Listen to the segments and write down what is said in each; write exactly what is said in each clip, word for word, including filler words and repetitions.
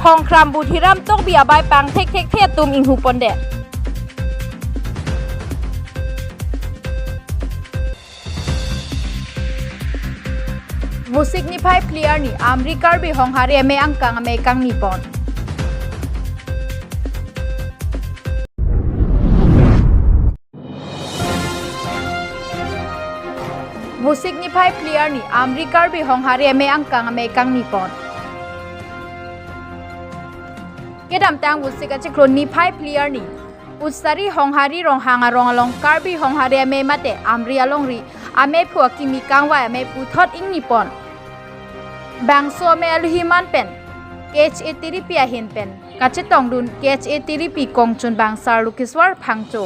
Khongkram Budhiram Tokbi abai pangthek thekthe atum inghu pondet. Vosik niphai phli arni Amri Karbi Honghari Amei angkang amei kangni pon. Vosik niphai phli arni Amri Karbi Honghari Amei angkang amei kangni pon. Kedamtang Vosik achiklo niphai phli arni Utsari Honghari Ronghang arong along Karbi Honghari Amei mate Amri alongri ameiphu akimi kangvai amei puthot ingni pon. Bangso amei aluhi man pen K H A tiripi ahin pen kachetongdun K H A tiripi kongchunbang Sar Lokeswar Phangcho,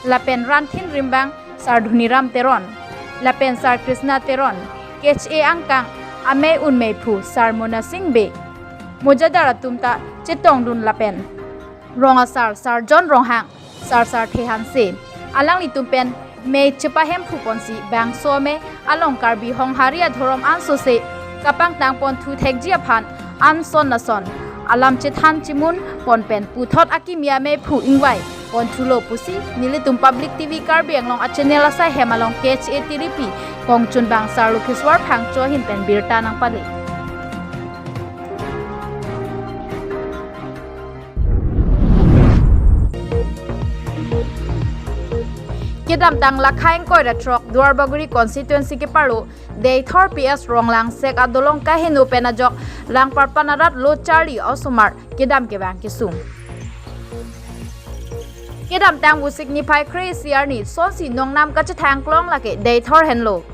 lapen ranthin rimbang Sar Dhoniram Teron, lapen Sar Krishna Teron, K H A angkang amei un meiphu Sar Monasing Bey, mojadar atum ta chetongdun lapen rong asar Sar John Ronghang, Sar Sarthe Hanse, alanglitum pen mei chepahemphu ponsi bangso amei along Karbi Honghari adhorom ansose kapangtang ponthu thekji aphan anson ason alam chethan chimun pon pen puthot akimi ameiphu ingvai ponthulo pusi nelitum Public T V Karbi Anglong a channel asai hem along K H A tiripi kongchunbang Sar Lokeswar Phangcho ahin pen birta nangpale. Kedamtang Lakha ingkoi ra throk Duarbagori constituency keparlo Deithor P S Ronglang sek adolong kaheno pen ajok Langparpan arat lo charli osomar kedam kevang kesung. Kedamtang Vosik niphai kre-isi arni sonsi nongnam kachethang klong lake Deithor henlo.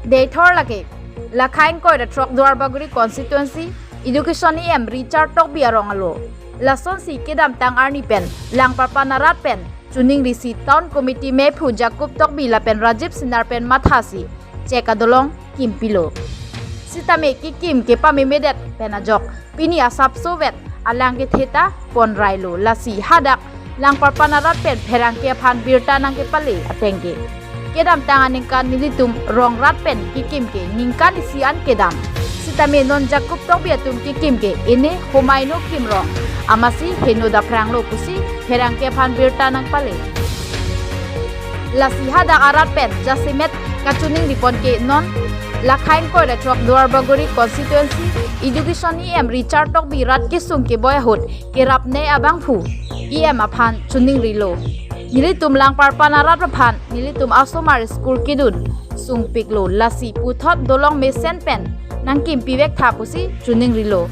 Deithor lake Lakha ingkoi ra throk Duarbagori constituency Education E M Richard Tokbi arong alo. Lasonsi kedamtang arni pen Langparpan arat pen chuningrisi Town Committee meiphu Jacob Tokbi lapen Rajiv Sinar pen mathasi chek adolong kimpilo. Sitame kekim kepamemedet pen ajok pini asapso vet alang kethe ta ponrailo, lasi hadak Langparpan arat pen pherangke aphan birta nangkepale ateng ke kedamtang aningkan nelitum rong rat pen kekim ke ningkan isi an kedam. Sitame non Jacob Tokbi atum kekim ke ene homai no kimrong amatsi heno daphranglo pusi pherangke aphan birta nangpale. Lasi hadak arat pen jasemet kachiningri pon ke non Lakha ingkoi ra throk Duarbagori constituency Education E M Richard Tokbi rat kesung keboi ahut kerapnei abangphu E M aphan chiningrilo. Nelitum Langparpan arat aphan nelitum asomar school kedun sungpiklo, lasi puthot dolong mesen pen nangkimpi vektha pusi chiningrilo.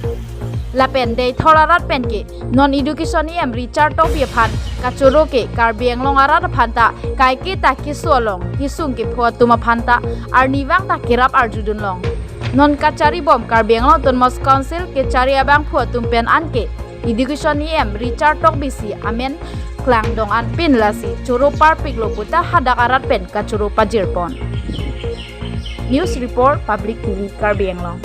Lapen Deithor arat pen ke non Education E M Richard Tokbi aphan kachoro ke Karbi Anglong arat aphan ta kaike ta keso along kesung kepho atum aphan ta arnivang ta kerap arjudunlong. Non kacharibom Karbi Anglong Autonomous Council kechari abangphu atum pen anke Education E M Richard Tokbi si amen klangdong anpin, lasi choro parpiklo puta hadak arat pen kachoro pajir pon. News report, Public T V Karbi Anglong.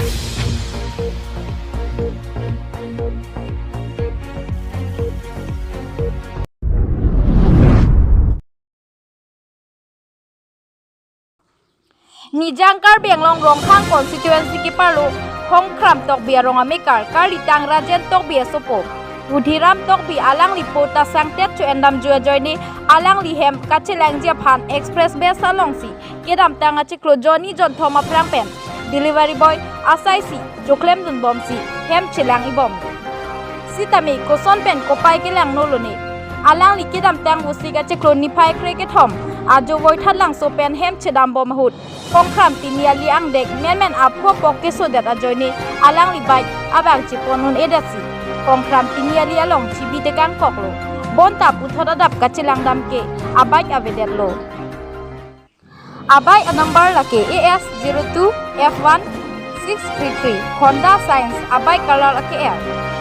Nijang Karbi Anglong Rongkhang constituency keparlo Khongkram Tokbi arong amekar karlitang Rajen Tokbi asopo Budhiram Tokbi alangli po ta sangtet cho-endamju ajoine alangli hem kachelangji aphan express bus alongsi kedamtang achiklo jonni jonthom aphrang pen delivery boy asaisi choklemdunbomsi hem chelang ibom. Sitame koson pen kopai kelangno lone. Alangli kedamtang Vosik achiklo niphai krekethom ajo Voithalangso pen hem chedambom ahut Khongkram Tiniali angdeng menmen aphu apok kesodet ajoine alangli bike abang chepon un-edetsi Khongkram Tiniali along chibi tekangkoklo. Bonta puthot adap kachelangdam ke abike avedetlo. Abike anumber lake A S zero two F one six three three, Honda Science abike color ake-er.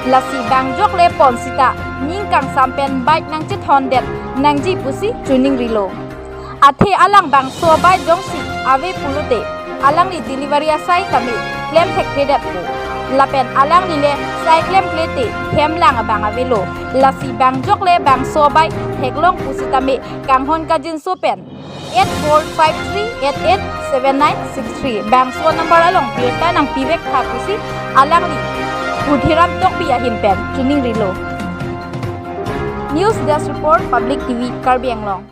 Lasi bangjok le pon sita ning kangsam pen bike nangchethondet nangji pusi chiningrilo. Athe alang bangso abike jongsi ave pulote alangli delivery asai tame klemthekthedetpo. Lapen alangli le sai klemklete hem lang abang avelo. Lasi bangjok le bangso abike theklong pusitame kanghon kangjinso pen eight four five three eight eight seven nine six three bangso number along birta nangpivektha pusi alangli Pudhiram Tokbi ahin pen choningrilo. News Desk Report, Public T V Karbi Anglong.